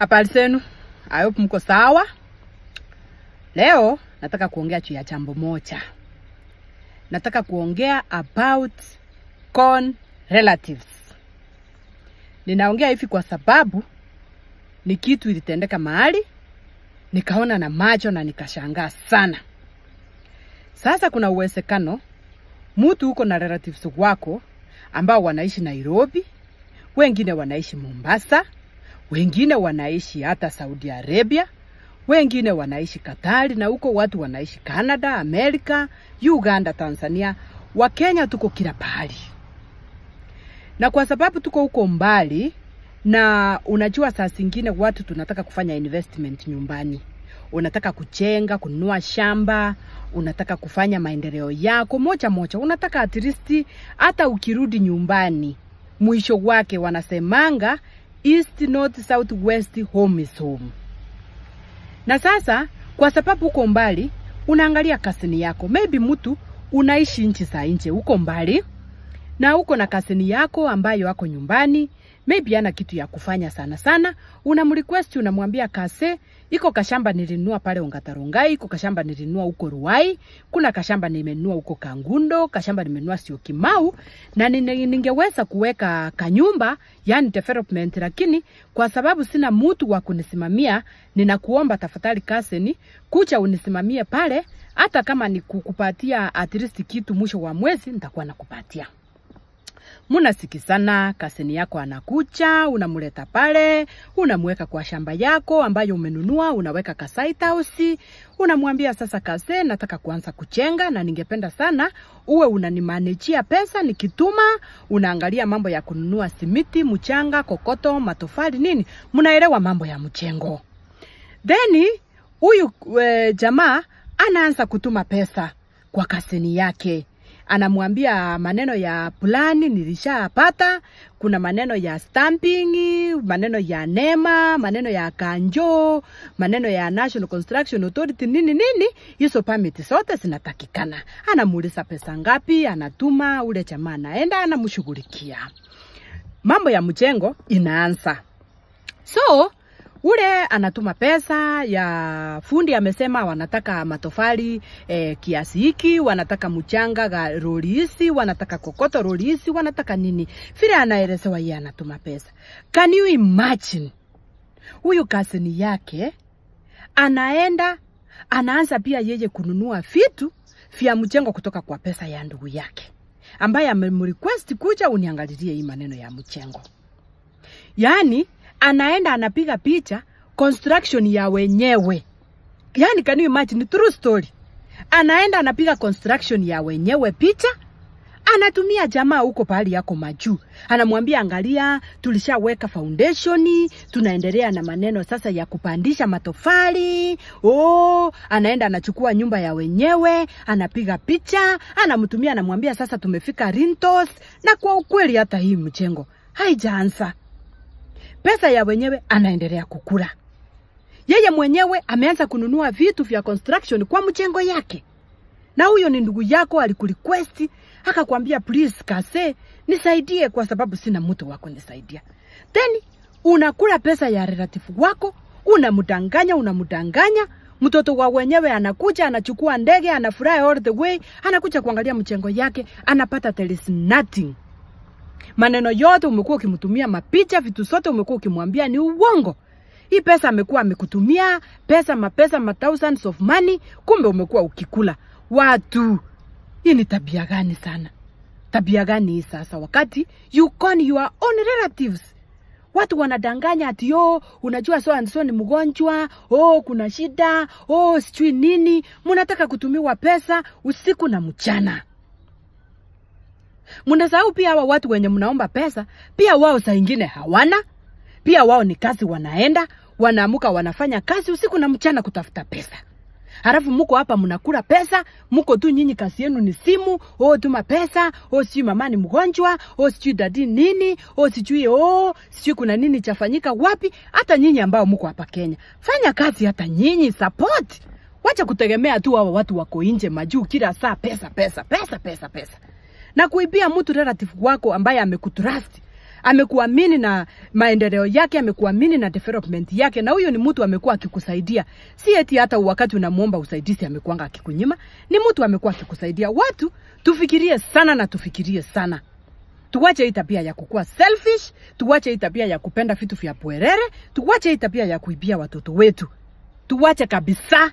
Habari zenu, I hope mko sawa. Leo nataka kuongea juu ya jambo moja. Nataka kuongea about con relatives. Ninaongea hivi kwa sababu ni kitu ilitendeka mahali, nikaona na macho na nikashangaa sana. Sasa kuna uwezekano mtu uko na relatives wako ambao wanaishi Nairobi, wengine wanaishi Mombasa, wengine wanaishi hata Saudi Arabia, wengine wanaishi Katari, na huko watu wanaishi Canada, Amerika, Uganda, Tanzania. Wakenya tuko kila pahali. Na kwa sababu tuko huko mbali, na unajua saa zingine watu tunataka kufanya investment nyumbani. Unataka kujenga, kununua shamba, unataka kufanya maendeleo yako moja moja. Unataka at least hata ukirudi nyumbani, mwisho wake wanasemanga East, North, South, West, home is home. Na sasa kwa sababu uko mbali, unaangalia kasini yako. Maybe mtu unaishi nchi za nje, uko mbali na uko na kasini yako ambayo ako nyumbani, maybe ana kitu ya kufanya sana sana, unamrequest, unamwambia kase, iko kashamba nilinunua pale Ongata-Rongai, iko kashamba nilinunua huko Ruai, kuna kashamba nimenunua huko Kangundo, kashamba nimenunua Syokimau, na ningeweza kuweka kanyumba, yani development, lakini kwa sababu sina mtu wa kunisimamia, ninakuomba tafadhali kaseni, kucha unisimamie pale, hata kama ni kukupatia at least kitu mwisho wa mwezi nitakuwa nakupatia. Munasikizana, kasini yako anakucha, unamuleta pale, unamweka kwa shamba yako ambayo umenunua, unaweka ka site house, unamwambia sasa kase, nataka kuanza kujenga na ningependa sana uwe unanimanejia pesa nikituma, unaangalia mambo ya kununua simiti, mchanga, kokoto, matofali nini, mnaelewa mambo ya mjengo. Then huyu jamaa anaanza kutuma pesa kwa kasini yake. Anamwambia maneno ya plani nilishapata, kuna maneno ya stamping, maneno ya NEMA, maneno ya Kanjo, maneno ya National Construction Authority, nini nini, hizo permit zote zinatakikana. Anamuuliza pesa ngapi, anatuma, ule jamaa anaenda, anamshughulikia. Mambo ya mjengo inaanza. So ule anatuma pesa ya fundi, amesema wanataka matofali kiasi hiki, wanataka mchanga lori hizi, wanataka kokoto lori hizi, wanataka nini. Vile anaelezewa yeye anatuma pesa. Can you imagine? Huyu kasini yake anaenda anaanza pia yeye kununua vitu vya mjengo kutoka kwa pesa ya ndugu yake ambaye amemrequest kuja uniangalilie hii maneno ya mjengo. Yani anaenda anapiga picha construction ya wenyewe. Yani can you imagine, true story. Anaenda anapiga construction ya wenyewe picha, anatumia jamaa huko pahali yako majuu. Anamwambia angalia, tulishaweka foundation, tunaendelea na maneno sasa ya kupandisha matofali. Oh, anaenda anachukua nyumba ya wenyewe, anapiga picha, anamtumia, anamwambia sasa tumefika rentals. Na kwa ukweli hata hii mjengo haijaanza. Pesa ya wenyewe anaendelea kukula. Yeye mwenyewe ameanza kununua vitu vya construction kwa mjengo yake. Na huyo ni ndugu yako alikurequest, akakwambia please kase, nisaidie kwa sababu sina mtu wa kunisaidia. Then unakula pesa ya relative wako, unamdanganya, unamdanganya. Mtoto wa wenyewe anakuja, anachukua ndege, anafurahi all the way, anakuja kuangalia mjengo yake, anapata there is nothing. Maneno yote umekuwa ukimtumia mapicha, vitu zote umekuwa ukimwambia ni uongo. Hii pesa amekuwa amekutumia, pesa mapesa, ma thousands of money, kumbe umekuwa ukikula. Watu, hii ni tabia gani sana? Tabia gani hii sasa wakati you con your own relatives? Watu wanadanganya ati yo, unajua so and so ni mgonjwa, oh kuna shida, oh sijui nini, mnataka kutumiwa pesa usiku na mchana. Mnasahau pia hawa watu wenye mnaomba pesa, pia wao saa ingine hawana, pia wao ni kazi wanaenda, wanaamuka wanafanya kazi usiku na mchana kutafuta pesa. Halafu mko hapa mnakula pesa, mko tu nyinyi kazi yenu ni simu, oh tuma pesa, oh sijui mama ni mgonjwa, oh sijui dadi nini, oh sijui oh, sijui kuna nini chafanyika wapi. Hata nyinyi ambao mko hapa Kenya, fanya kazi hata nyinyi support. Wacha kutegemea tu hawa watu wako nje majuu kila saa pesa pesa pesa pesa pesa. Na kuibia mtu relative wako ambaye amekutrust, Amekuamini na maendeleo yake, amekuamini na development yake, na huyo ni mtu amekuwa akikusaidia. Si eti hata wakati unamuomba usaidizi amekuanga akikunyima, ni mtu amekuwa akikusaidia. Watu tufikirie sana na tufikirie sana. Tuwache hii tabia ya kukua selfish, tuwache hii tabia ya kupenda vitu vya bwerere, tuwache hii tabia ya kuibia watoto wetu. Tuwache kabisa.